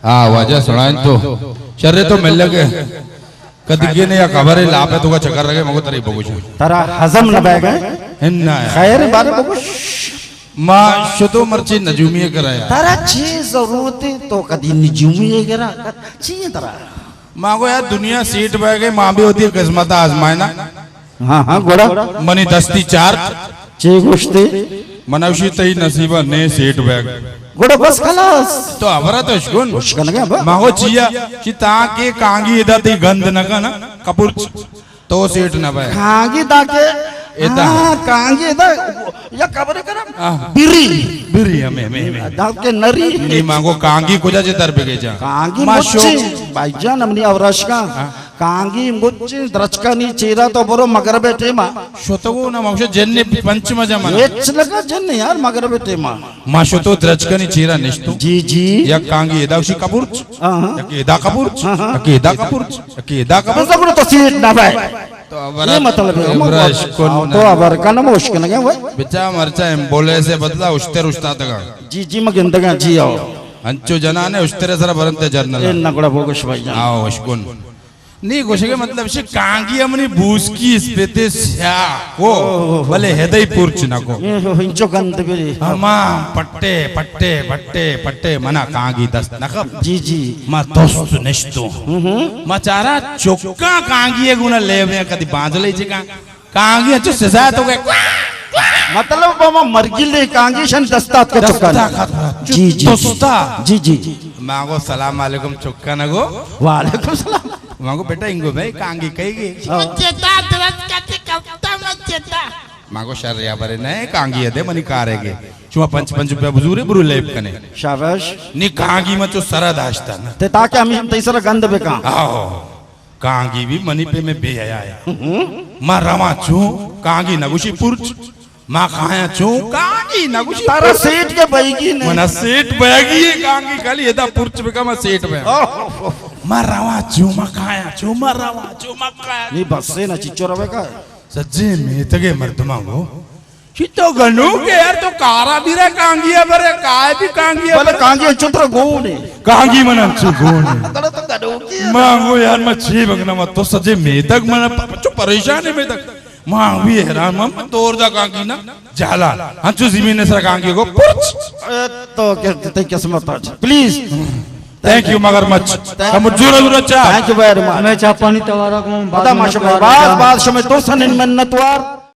ہاں، واجہ سنائیں تو۔ شرے تو مل لگے۔ کدگے نے یا خبر ہے، لاپے تو کا چکر لگے، مگو تری بگوش۔ ترا ہضم نہ بہ گئے؟ ہن نہ ہے۔ خیر بارے بگوش۔ ما شتو مرچی نجومی کرا یا۔ ترا چی ضرورت ہے تو کدی نجومی کرا؟ چی ہے ترا؟ ما کو یار دنیا سیٹ بہ گئے، ما بھی ہوتی قسمت آزمائنا۔ ہاں، ہاں، گڑا۔ منی دستی چار۔ چے گوشتے؟ من اوشی تئی نصیبہ نے سیٹ بیگ۔ گڑا بس خلاص۔ تو ہبرا تو اشکن۔ اشکن گیا با۔ ماگو چیا؟ چی تاکہ کانگی ادا تئی گند نہ کنا، کپرچ۔ تو سیٹ نہ بے۔ کانگی دا کے؟ ادا۔ ہاں، کانگی ادا۔ یا خبر کرم؟ ہاں۔ بری۔ بری ہمیں، ہمیں، ہمیں۔ دا کے نری۔ نی ماگو کانگی کجا چے در بگے جا؟ کانگی ما مچی۔ شوق۔ بھائی جان، ہمنی اورشکا۔ ہاں۔ کانگی مچیں درچکانی چیرا تو برو مغرب ٹیما۔ شتگو نہ مگشو جن پنچ مجا منا۔ ہچ لگا جن یار مغرب ٹیما۔ ما شتو درچکانی چیرا نشتو۔ جی، جی۔ یک کانگی ادا اوشی کپرچ۔ ہاں، ہاں۔ یک ادا کپرچ۔ ہاں، ہاں۔ یک ادا کپرچ۔ یک ادا کپرچ۔ بس اگر تو سیٹ نہ بھائی۔ تو ابرا یہ مطلب ہے، ابرا اشکن تو نہ۔ ابر کا نہ مشکل ہے وہ۔ بچا مرچا ایمبولینس بدلا اشتر اشتا تگا۔ جی، جی، میں گندگا جی آؤ۔ انچو جنانے اشتر سر برنتے جرنل۔ اے نگڑا بوگش بھائی جان۔ آؤ اشکن۔ نی گوشگے مطلب شی کانگی ہمنی بوسکی اسپیتے سیاہ کو، اوہ۔ بلے ہدئی پرچ نہ کو۔ اے ہو، ہنچو گند بری۔ ہما پٹے، پٹے، پٹے، پٹے، منا کانگی دست نہ کپ۔ جی، جی۔ ما دوست نشتو۔ ہم، ہم۔ ما چارا چکا کانگی گونا لیوے کدی بانجلے چکا۔ کانگی انچو سزا تو گئے۔ مطلب بابا مرگی لے کانگی شن دستات کا چکا۔ دستا خط۔ جی، جی۔ دستا۔ جی، جی۔ ماگو سلام علیکم چکا نگو۔ وعلیکم السلام۔ ماگو بیٹا انگو بھائی کانگی کئی گی؟ ہاں۔ چیتا درست کتی کپتا من چیتا۔ ماگو شر یا برے نہ کانگی دے منی کارے گے۔ شما پنچ پنچ روپے بزورے برو لیب کنے۔ شاباش۔ نی کانگی ما چو سرا داشتا نا۔ تے تاکہ ہمیں ہم تئی سرا گند بکاں۔ آہو۔ کانگی بھی منی پہ میں بے حیا ہے۔ ہم۔ ما رواں چوں، کانگی نگوشی پرچ۔ ما کھایاں چوں، کانگی نگوشی تارا پرچ۔ سیٹ کے بئیگی نہیں۔ منا سیٹ بئیگی ہے، کانگی کلی ادا پرچ بکا ما سیٹ بیا۔ اوہ۔ ما رواں چوں، ما کھایاں چوں، ما رواں چوں، ما کھایاں۔ نی بس سے نہ چچو روے کا۔ سجے میتگے مردماں گو۔ چی تو گنوکے یار، تو کارا بیرا کانگیا برے، کائے بھی کانگیا بلے برے۔ کانگی انچو ترا گون ہے۔ کانگی من انچو گون ہے۔ ترا تو گنوکے یار۔ ما گو یار، ما چی بگنا، ما تو سجے میتگ من پ-، چو پریشان ہے میتگ۔ ما بھی حیران، ما دور دا کانگی نا جالا۔ انچو زمین سر کانگی گو پرچ۔ اے تو کہ-، تئی قسمت آج۔ پلیز۔ تھینک یو مگر مچ۔ تھینک ہم جورا جورا چا۔ تھینک یو ویری مچ۔ ہمیں چاپانی توارا کو بدا ماشاءاللہ۔ باز باز شمے تو سنن منتوار۔